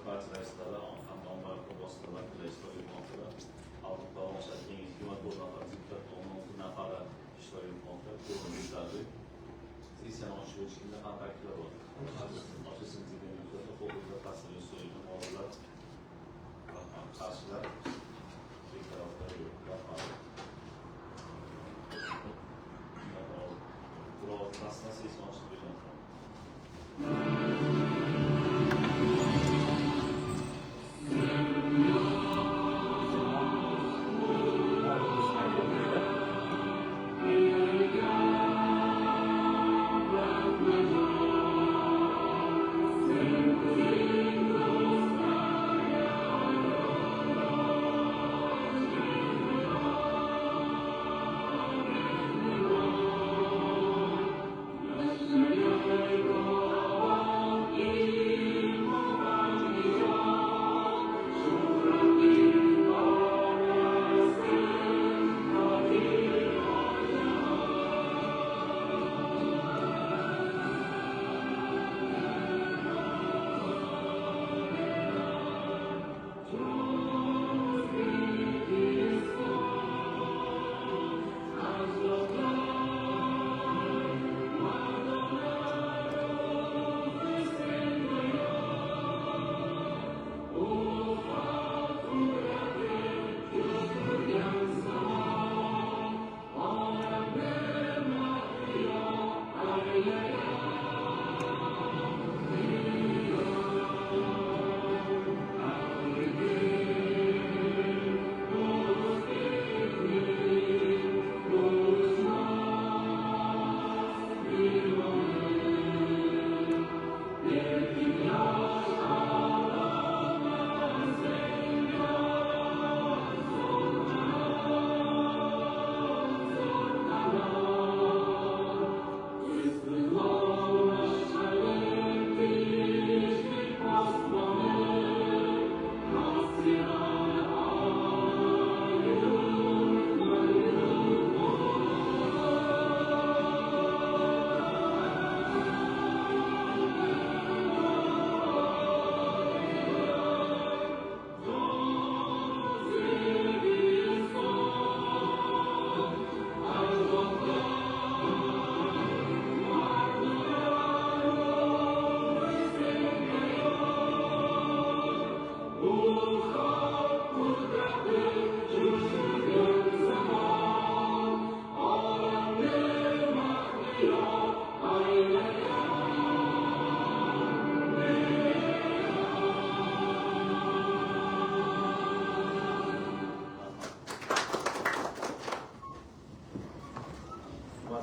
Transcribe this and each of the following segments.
Partiya raislari hamda ommaviy vosita vakillari ishtirok etmoqdalar. Xalq ittifoqi kengashi 24 nafar deputat, 16 nafari ishtirok etmoqda. Ko'rim yetarli. Sessiyani ochish bo'yicha kimda qanaqa takliflar bor? Ochilsin degan deputatlar qo'l tasdiqlashni so'rayman. Rozilar? Rahmat. Qarshilar? Betaraflar yo'q. Rahmat. Biroz sessiya ochib bergan.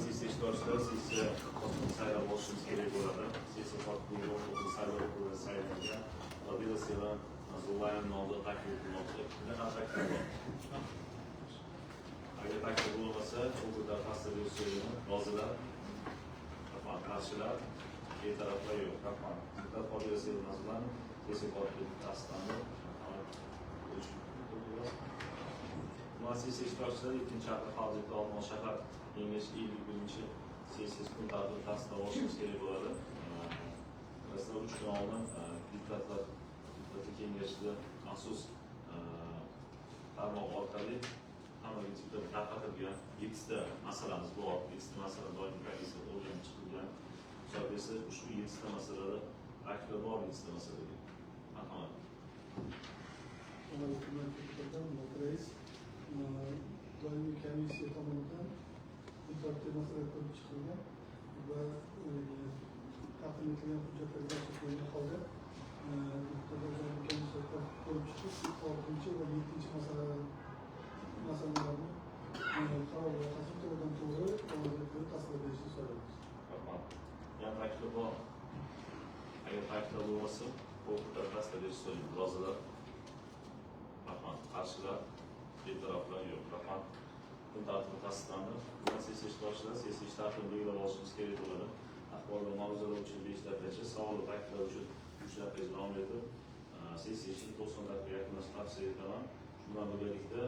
Sessiya ishtirokchilari, sessiya kotibini saylab olishimiz kerak bo'ladi. Sessiya kotibligiga o'rtoqlik saylov okrugida saylangan Fodila Sevara Nazrullayeva nomida taklif etilmoqda. Kimda qanaqa taklif bor? Agar taklif bo'lmasa, okruglar tasdiqlashni so'rayman. Rozilar? Rahmat. Qarshilar? Betaraflar yo'q. Rahmat. Deputat Fodila Sevara Nazrullayeva sessiya kotibligi tasdiqlandi. Sessiya ishtirokchilari, 2-aprel Xalq deputatlari Olmaliq shahar kengashi 51-sessiyasi kun tartibini tasdiqlab olishimiz kerak bo'ladi. Masalan, 3 kun oldin deputatlar kengashida maxsus tarmoq orqali hammaga deputat tarqatilgan 7 ta masalamiz bor. 7 ta masala doimiy komissiyada o'rganib chiqilgan. Hisob bersa, ushbu 7 ta masalada takliflar bor, 7 ta masalaga. Marhamat. Rais, doimiy komissiya tomonidan kun tartibidagi masala ko'rib chiqilgan va taqdim etilgan hujjatlarga asoslangan holda deputatlar doimiy komissiya ko'rib chiqib, 6 va 7 masalalarni qaror loyihasini to'g'ridan to'g'ri ovozga qo'yib tasdiqlab berishni so'raymiz. Rahmat. Yana taklif bor. Agar takliflar bo'lmasa, qo'l tasdiqlab berishni so'rayman. Rozilar? Rahmat. Qarshilar? Betaraflar yo'q. Rahmat. Kun tartibi tasdiqlandi. Sessiya ishtirokchilari, sessiya ish tartibini belgilab olishimiz kerak bo'ladi. Axborot va ma'ruzalar uchun 5 daqiqacha, savol va takliflar uchun 3 daqiqacha davom etib, sessiya ishini 90 daqiqa yakunlashni tavsiya etaman. Shu bilan birgalikda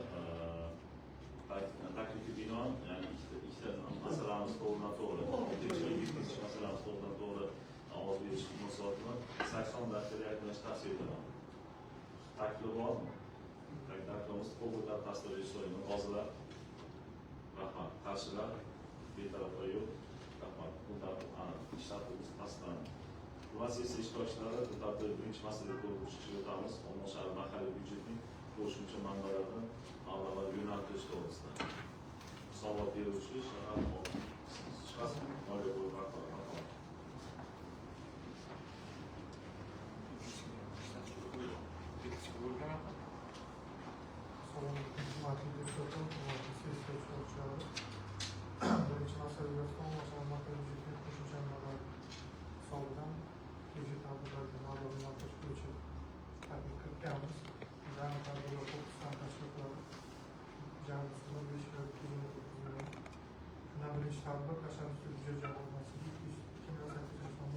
taklifga binoan, ya'ni ikkita masalamiz to'g'ridan to'g'ri, 6 va 7 masalamiz to'g'ridan to'g'ri ovoz berish munosabatini 80 daqiqada yakunlashni tavsiya etaman. Taklif bormi? Taklifimiz qo'l ko'tarib tasdiqlash so'rayman. Rozilar? Rahmat. Qarshilar? Betaraflar yo'q. Rahmat. Kun tartibi aniq. Ish tartibimiz tasdiqlandi. Hurmatli sessiya ishtirokchilari, bu tartib birinchi masala ko'rib chiqishga o'tamiz. Olmaliq shahar mahalliy byudjetining qo'shimcha manbalaridan mablag'lar yo'naltirish to'g'risida. Hisobot beruvchi shahar chiqasizmi? Moliya bo'limi rahbari. Marhamat. Assalomu alaykum, hurmatli deputatlar, hurmatli sessiya ishtirokchilari. Birinchi masala yuzasidan Olmaliq shahar mahalliy byudjetining qo'shimcha manbalari hisobidan tegishli tadbirlarga mablag' yo'naltirish bo'yicha taklif kiritganmiz. Jami tadbirlar to'qqizdan tashkil qiladi. Jami summa 5 229 million. Shundan birinchi tadbir Tashabbusli byudjet jamg'armasiga 2 891 500 so'm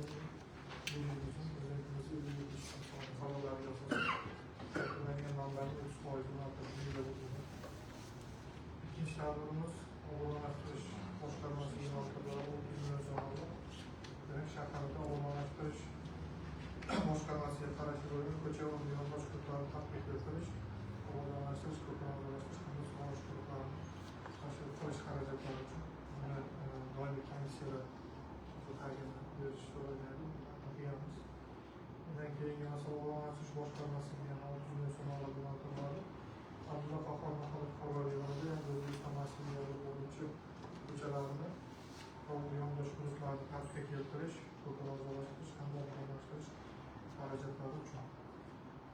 Prezidentimiz 57 sonli qarorlariga asosan belgilangan mablag'ning 30% yo'naltirilishi nazarda tutilgan. Ikkinchi tadbirimiz obodonlashtirish boshqarmasiga yo'naltiriladi 30 million so'm mablag'. Demak, shaharda obodonlashtirish boshqarmasiga qarashli bo'lgan ko'cha va yonbosh hududlarini tartibga keltirish, obodonlashtirish, ko'kalalashtirish hamda sug'orish hududlarini tashkil qilish xarajatlari uchun buni doimiy komissiyalar tagini berish so'ralgan edi, qilganmiz. Undan keyingi masala obodonlashtirish boshqarmasiga yana 30 million so'm mablag' yo'naltiriladi. Abdulla Qahhor mahalla fuqarolar yig'inida Yangi O'zbekiston massivi bo'yicha ko'chalarni yondosh hududlarni tartibga keltirish, ko'kalamzorlashtirish hamda obodonlashtirish xarajatlari uchun.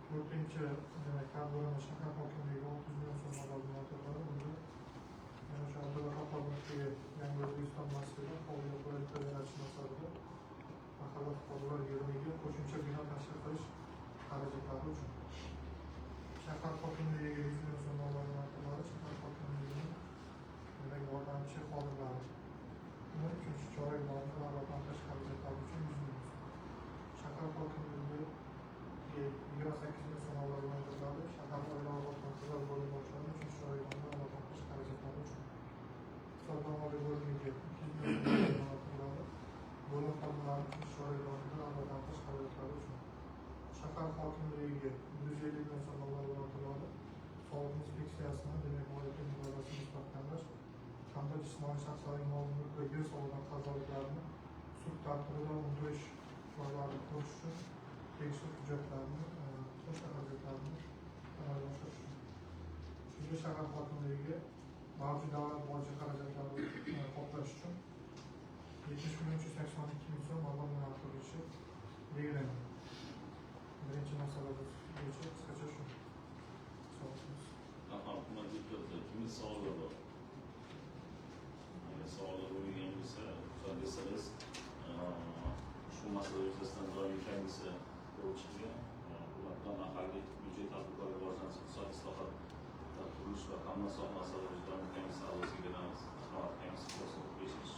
To'rtinchi, demak, tadbirimiz shahar hokimligiga 30 million so'm mablag' yo'naltiriladi. Bunda yana o'sha Abdulla Qahhor Yangi O'zbekiston massivida hovli qulayliklar yaratish maqsadida mahalla fuqarolar yig'iniga qo'shimcha bino tashkil qilish xarajatlari uchun. Shahar hokimligiga 100 million so'm mablag' yo'naltiriladi. Shahar hokimligining, demak, yordamchi xodimlari uni uchinchi chorak davomida rag'batlantirish xarajatlari uchun 100 million so'm. Shahar hokimligiga 28 million so'm mablag' yo'naltiriladi. Shahar oila va xotin-qizlar bo'limi boshlig'i uchinchi chorak davomida rag'batlantirish xarajatlari uchun. Iqtisod va moliya bo'limiga 200 million so'm mablag' yo'naltiriladi. Bo'lim xodimlari uchinchi chorak davomida rag'batlantirish xarajatlari uchun. Shahar hokimligiga 150 million so'm mablag' yo'naltiriladi. Soliq inspeksiyasini, demak, moliya bazasini mustahkamlash hamda jismoniy shaxslarning mol mulk va yer solig'idan qarzdorliklarini sud tartibida undirish choralarini ko'rish uchun tegishli hujjatlarni qo'shma xarajatlarni amalga oshirish uchun. Shunga shahar hokimligiga mavjud davlat boji xarajatlarini qoplash uchun 70 382 000 so'm mablag' yo'naltirilishi belgilangan. Birinchi masala bo'yicha qisqacha shu. Hisobotimiz. Rahmat, hurmatli deputatlar, kimda savollar bor? Agar savollar bo'lmagan bo'lsa, ruxsat etsangiz, ushbu masala yuzasidan doimiy komissiya ko'rib chiqilgan. Hurmatli mahalliy byudjet tadbirkorlik rivojlanish, iqtisodiy islohot, qurilish va kommunal soha masalalari bo'yicha doimiy komissiya a'zosiga beramiz. Rahmat, komissiya ko'rsatib berish.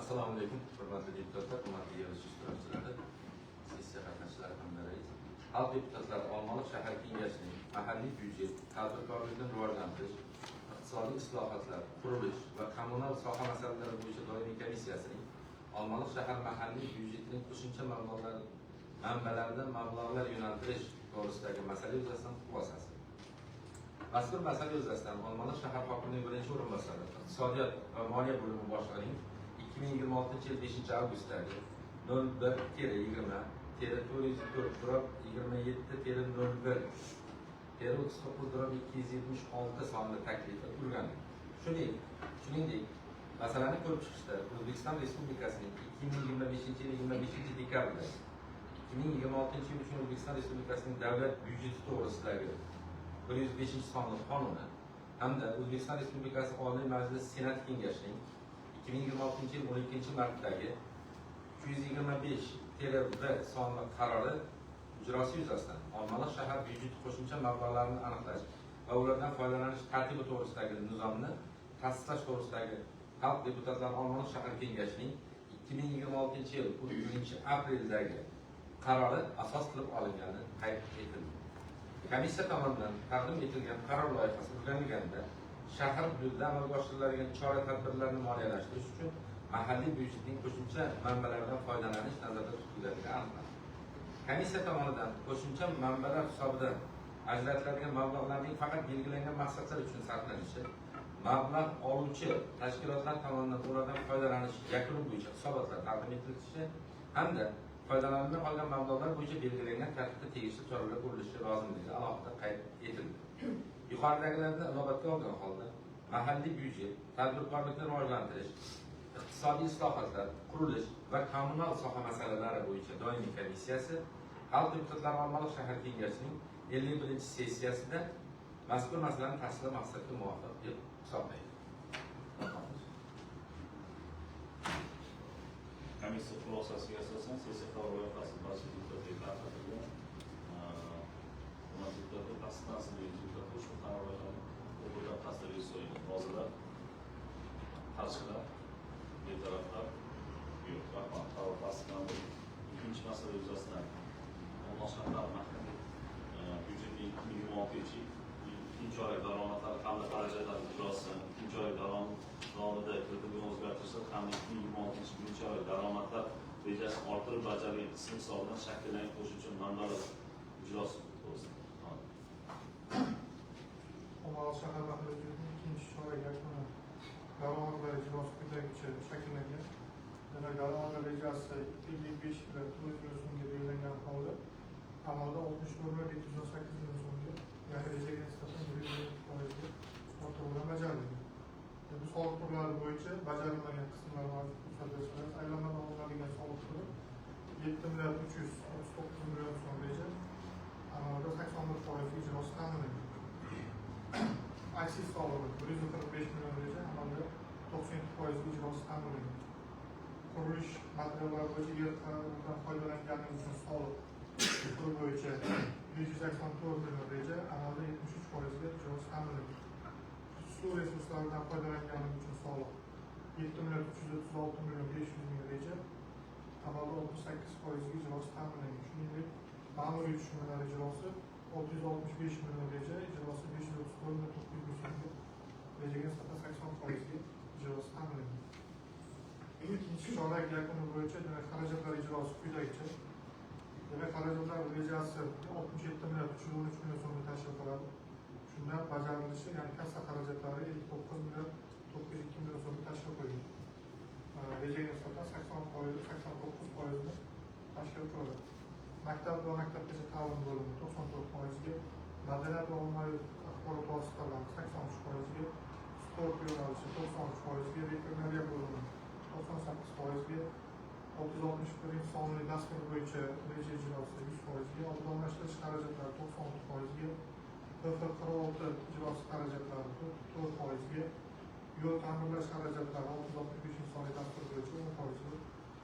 Assalomu alaykum, hurmatli deputatlar, hurmatli yig'ilish ishtirokchilari, sessiya qatnashchilari hamda rais. Xalq deputatlari Olmaliq shahar kengashining mahalliy byudjet, tadbirkorlikni rivojlantirish, iqtisodiy islohotlar, qurilish va kommunal soha masalalari bo'yicha doimiy komissiyasining Olmaliq shahar mahalliy byudjetining qo'shimcha mablag'lar manbalaridan mablag'lar yo'naltirish to'g'risidagi masala yuzasidan xulosasi. Mazkur masala yuzasidan Olmaliq shahar hokimining birinchi o'rinbosari, iqtisodiyot va moliya bo'limi boshlig'ining 2026 yil 5 avgustdagi 01-20-404/27-01-39/276 sonli taklifi o'rganildi. Shuningdek, masalani ko'rib chiqishda O'zbekiston Respublikasining 2025 yil 25 dekabrda 2026 yil uchun O'zbekiston Respublikasining davlat byudjeti to'g'risidagi 105 sonli qonuni hamda O'zbekiston Respublikasi Oliy Majlisi Senat Kengashining 2026 yil 12 martdagi 325-V sonli qarori ijrosi yuzasidan Olmaliq shahar byudjeti qo'shimcha mablag'larini aniqlash va ulardan foydalanish tartibi to'g'risidagi nizomni tasdiqlash to'g'risidagi Xalq deputatlari Olmaliq shahar kengashining 2026 yil 30 apreldagi qarori asos qilib olingani qayd etildi. Komissiya tomonidan taqdim etilgan qaror loyihasi o'rganilganda shahar hududida amalga oshiriladigan chora-tadbirlarni moliyalashtirish uchun mahalliy byudjetning qo'shimcha manbalaridan foydalanish nazarda tutilganligi aniqlandi. Komissiya tomonidan qo'shimcha manbalar hisobidan ajratiladigan mablag'larning faqat belgilangan maqsadlar uchun sarflanishi, mablag' oluvchi tashkilotlar tomonidan ulardan foydalanish yakuni bo'yicha hisobotlar taqdim etilishi hamda foydalanilmay qolgan mablag'lar bo'yicha belgilangan tartibda tegishli choralar ko'rilishi lozimligi alohida qayd etildi. Yuqoridagilarni inobatga olgan holda mahalliy byudjet, tadbirkorlikni rivojlantirish, iqtisodiy islohotlar, qurilish va kommunal soha masalalari bo'yicha doimiy komissiyasi Xalq deputatlari Olmaliq shahar kengashining 51-sessiyasida mazkur masalani tasdiqlash maqsadga muvofiq deb hisoblaydi. Komissiya xulosasiga asosan sessiya qaror loyihasi barcha deputatlarga tarqatilgan. Hurmatli deputatlar, tasdiqlansin degan deputatlar ushbu qaror loyihani o'qilgan tasdiqga so'raydi. Rozilar, qarshilar, betaraflar yo'q. Rahmat, qaror tasdiqlandi. Ikkinchi masala yuzasidan Olmaliq shahar mahalliy byudjetining 2026-yil ikkinchi chorak daromadlari hamda xarajatlar ijrosi, ikkinchi chorak davomida kiritilgan o'zgartirishlar hamda 2026 birinchi chorak daromadlar rejasini orttirib bajarilgan qismi hisobidan shakllangan qo'shimcha manbalar ijrosi to'g'risida. Olmaliq shahar mahalliy byudjetining ikkinchi chorak yakuni daromadlar ijrosi quyidagicha shakllangan. Demak, daromadlar rejasi 55 milliard 400 million so'mga belgilangan holda amalda 64 milliard 718 million so'mga, ya'ni rejaga nisbatan 1,7%ga ortiq bilan bajarilgan. Bu soliq turlari bo'yicha bajarilmagan qismlar mavjud. Ruxsat bersangiz, aylanmadan olinadigan soliq turi 7 milliard 339 million so'm reja amalda 81% ijrosi ta'minlangan. Aksiz solig'i 145 million reja amalda 97% ijrosi ta'minlangan. Qurilish materiallari bo'yicha yerdan foydalanganlik uchun soliq turi bo'yicha 584 million reja amalda 73%ga ijrosi ta'minlangan. Suv resurslaridan foydalanganlik uchun soliq 7 milliard 336 million 500 ming reja amalda 68%ga ijrosi ta'minlangan. Shuningdek, ma'muriy tushumlar ijrosi 665 million reja ijrosi 534 million 900 ming so'mga rejaga nisbatan 80%ga ijrosi ta'minlangan. Ikkinchi chorak yakuni bo'yicha demak xarajatlar ijrosi quyidagicha. Demak, xarajatlar rejasi 67 milliard 313 million so'mni tashkil qiladi. Shundan bajarilishi, ya'ni kassa xarajatlari 59 milliard 902 million so'mni tashkil qilgan. Rejaga nisbatan 89%ni tashkil qiladi. Maktab va maktabgacha ta'lim bo'limi 94%ga, madaniyat va ommaviy axborot vositalari 83%ga, sport yo'nalishi 93%ga, veterinariya bo'limi 98%ga, 661 sonli dastur bo'yicha reja ijrosi 100%ga, obodonlashtirish xarajatlari 96%ga, PF46 ijrosi xarajatlari 4%ga, yo'l ta'mirlash xarajatlari 665 sonli dastur bo'yicha 10%ga,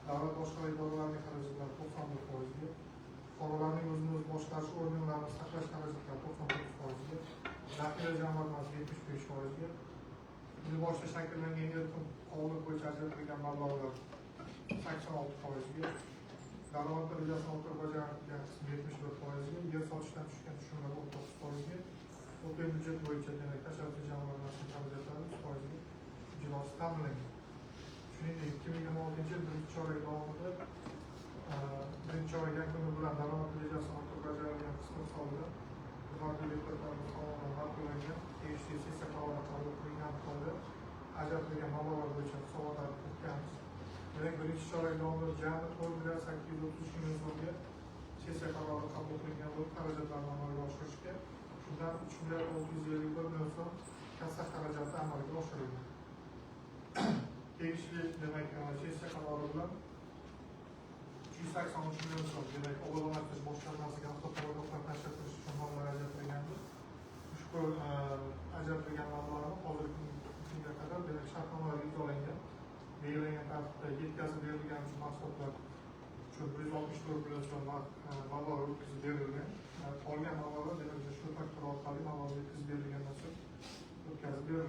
davlat boshqaruv idoralarining xarajatlari 91%ga, fuqarolarning o'zini o'zi boshqarish organlarini saqlash xarajatlari 99%ga, zaxira jamg'armasi 75%ga, yil boshida shakllangan erkin qoldiq bo'yicha ajratilgan mablag'lar 86%ga, daromadlar rejasini orttirib bajarilgan qismi 71%ga, yer sotishdan tushgan tushumlar 19%ga, o'tgan byudjet bo'yicha demak tashabbus jamg'armasining xarajatlari 100%ga ijrosi ta'minlangan. Shuningdek, 2026-yil birinchi chorak davomida birinchi chorak yakuni bilan daromad rejasini orttirib bajarilgan qismi hisobidan hurmatli deputatlarimiz tomonidan ma'qullangan tegishli sessiya qarori qabul qilingan holda ajratilgan mablag'lar bo'yicha hisobotlarni kiritganmiz. Demak, birinchi chorak davomida jami 4 milliard 833 million so'mga sessiya qarori qabul qilingan bo'lib, xarajatlarni amalga oshirishga shundan 3 milliard 651 million so'm kassa xarajati amalga oshirilgan. Tegishli demak sessiya qarori bilan 383 million so'm demak obodonlashtirish boshqarmasiga avtoturargohlar tashkil qilish uchun mablag' ajratilgandi. Ushbu ajratilgan mablag'larni hozirgi kunga qadar demak shartnomalar imzolangan, belgilangan tartibda yetkazib berilgan uchun mahsulotlar uchun 164 million so'm mablag' o'tkazib berilgan. Qolgan mablag'lar demak shu faktura orqali mablag' yetkazib berilgandan so'ng o'tkazib berilgan.